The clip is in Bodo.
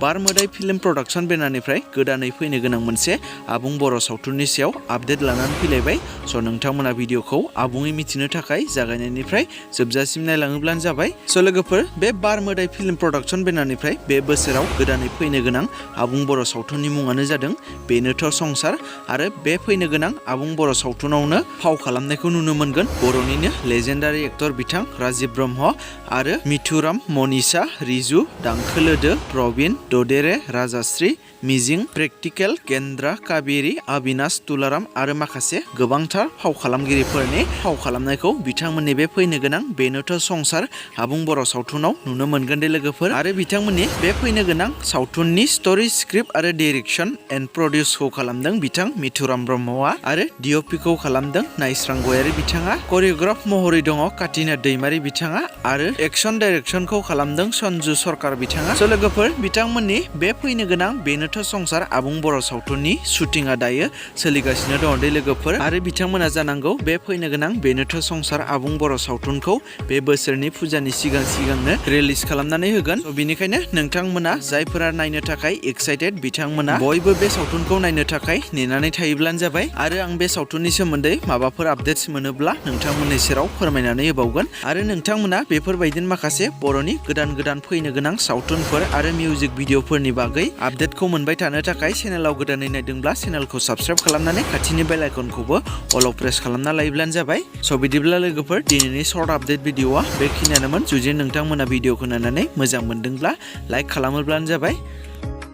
बार मोदाय फिल्म प्रडाक्शन बेनारनिफ्राय गोदानै फैनो गोनां मोनसे आबुं बर' सावथुननि सायाव आपडेट लानानै फैलायबाय। स' नोंथांमोना भिडिअखौ आबुङै मिथिनो थाखाय जागायनायनिफ्राय जोबजासिम नायलाङोब्लानो जाबाय। स' लोगोफोर, बे बार मोदाय फिल्म प्रडाक्शन बेनारनिफ्राय बे बोसोराव गोदानै फैनो गोनां आबुं बर' सावथुननि मुङानो जादों बेनोथ' संसार। आरो बे फैनो गोनां आबुं बर' सावथुनावनो फाव खालामनायखौ नुनो मोनगोन बर'निनो लेजेन्डारि एक्टर बिथां राजिब ब्रह्म आरो मिथुराम, मनीषा, रिजु, दांखोलोदो, प्रबिन, ददेरे, राजाश्री, मिजिं, प्रेक्टिकेल, गेन्द्रा, काबेरी, अबिनाश, तुलाराम आरो माखासे गोबांथार फाव खालामगिरिफोरनि फाव खालामनायखौ बिथांमोननि बे फैनो गोनां बेनोथ' संसार आबुं बर' सावथुनाव नुनो मोनगोन दे लोगोफोर। आरो बिथांमोननि बे फैनो गोनां सावथुननि स्ट'री, स्क्रिप्ट आरो डाइरेक्शन एन्ड प्रडिउसखौ खालामदों बिथां मिथुराम ब्रह्मआ आरो डिअपिखौ खालामदों नायस्रां गयारी बिथाङा। करिय'ग्राफ महरै दङ काटिना दैमारी बिथाङा आरो एक्शन डाइरेक्शनखौ खालामदों सन्जु सरकार बिथाङा। स' लोगोफोर, बिथांमोननि बे फैनो गोनां बेनोथ' संसार आबुं बर' सावथुननि शुटिंआ दायो सोलिगासिनो दङ दे लोगोफोर। आरो बिथांमोना जानांगौ बे फैनो गोनां बेनोथ' संसार आबुं बर' सावथुनखौ बे बोसोरनि फुजानि सिगांनो रिलिज खालामनानै होगोन। बेनिखायनो नोंथांमोना जायफोरा नायनो थाखाय एक्साइटेड, बिथांमोना बयबो बे सावथुनखौ नायनो थाखाय नेनानै थायोब्लानो जाबाय। आरो आं बे सावथुननि सोमोन्दै माबाफोर आपडेट्स मोनोब्ला नोंथांमोननि सेराव फोरमायनानै होबावगोन। आरो नोंथांमोना बेफोरबायदिनो माखासे बर'नि गोदान फैनो गोनां सावथुनफोर आरो मिउजिक भिडिअफोरनि बागै आपडेटखौ मोनबाय थानो थाखाय चेनेलाव गोदानै नायदोंब्ला चेनेलखौ साबस्क्राइब खालामनानै खाथिनि बेल आइकनखौबो अलाव प्रेस खालामना लायोब्लानो जाबाय। स' बिदिब्ला लोगोफोर, दिनैनि सर्ट आपडेट भिडिअआ बेखिनियानोमोन। जुदि नोंथांमोना भिडिअखौ नायनानै मोजां मोनदोंब्ला लाइक खालामोब्लानो जाबाय।